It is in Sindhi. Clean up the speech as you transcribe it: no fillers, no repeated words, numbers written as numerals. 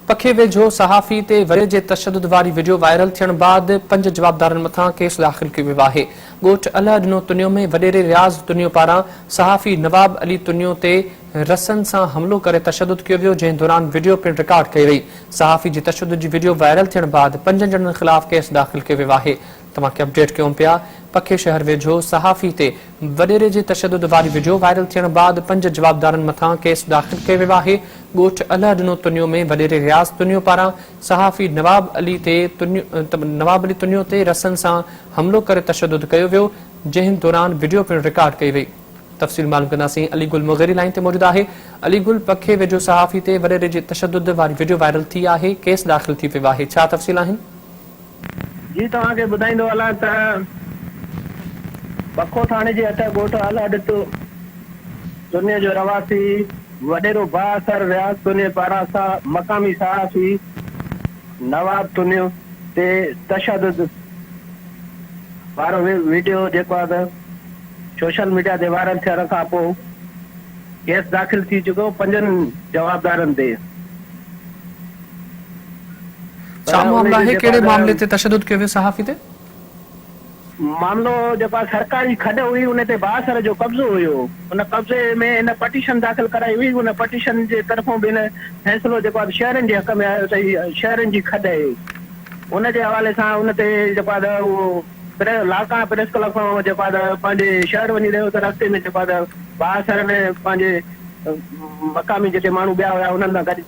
پکي ويجهو صحافي تي وري جي تشدد واري وڊيو وائرل ٿيڻ بعد پنج جوابدارن مٿان ڪيس داخل ڪيو ويو آهي. ڳوٺ الهه ڏنو تنيو ۾ وڏيري رياض تنيو پاران صحافي نواب علي تنيو تي رسن سان حملو ڪري تشدد ڪيو ويو جنهن دوران وڊيو پڻ رڪارڊ ڪئي وئي. صحافي جي تشدد جي وڊيو وائرل ٿيڻ بعد پنجن ڄڻن خلاف ڪيس داخل ڪيو ويو آهي. توهان کي اپڊيٽ ڪيون پيا پکي شهر ويجهو صحافي تي وڏيري جي تشدد واري وڊيو وائرل ٿيڻ بعد پنج جوابدارن مٿان ڪيس داخل ڪيو ويو آهي ڳوٺ الهه ڏنو تنيو ۾ وڏيري رياض تنيو پاران صحافي نواب علي تي نواب علي تنيو تي رسن سان حملو ڪري تشدد ڪيو ويو جنهن دوران وڊيو پڻ رڪارڊ ڪئي وئي تفصيل معلوم ڪنداسين علي گل مغيري لائين تي موجود آهي علي گل پکي ويجهو صحافي تي وڏيري جي تشدد واري وڊيو وائرل ٿي آهي ڪيس داخل ٿي ويو آهي ڇا تفصيل آهن؟ جي توهان کي ٻڌائيندو هلان ته بکو ٿاڻي جي هٿ ڳوٺ الهڏتو تنيي جو رهواسي وڏيرو بااثر رياض تنيي پاران مقامي صحافي نواب تنيو تي تشدد وارو وڊيو جيڪو آهي ته سوشل ميڊيا تي وائرل ٿيڻ کان پوء ڪيس داخل ٿي چڪو پنجن جوابدارن تي. ڇا معاملو آهي ڪهڙي معاملي تي تشدد ڪيو ويو صحافي تي؟ معاملو جيڪو آهي سرڪاري کڏ هئي ان تي بااثر جو قبضو هيو ان قبضي ۾ هن پٽيشن داخل ڪرائي هئي ان پٽيشن جي طرفون به هن فيصلو جيڪو آهي شهرين جي حق ۾ آيو ته هي شهرين جي کڏ آهي ان جي حوالي سان ان تي جيڪو آهي اهو لاڙڪاڻا پريس ڪلب کان جيڪو آهي پنهنجي شهر وڃي رهيو ته رستي ۾ جيڪو آهي بااثرن پنهنجي مقامي جيڪي ماڻهو ٻيا هيا انهن سان گڏ.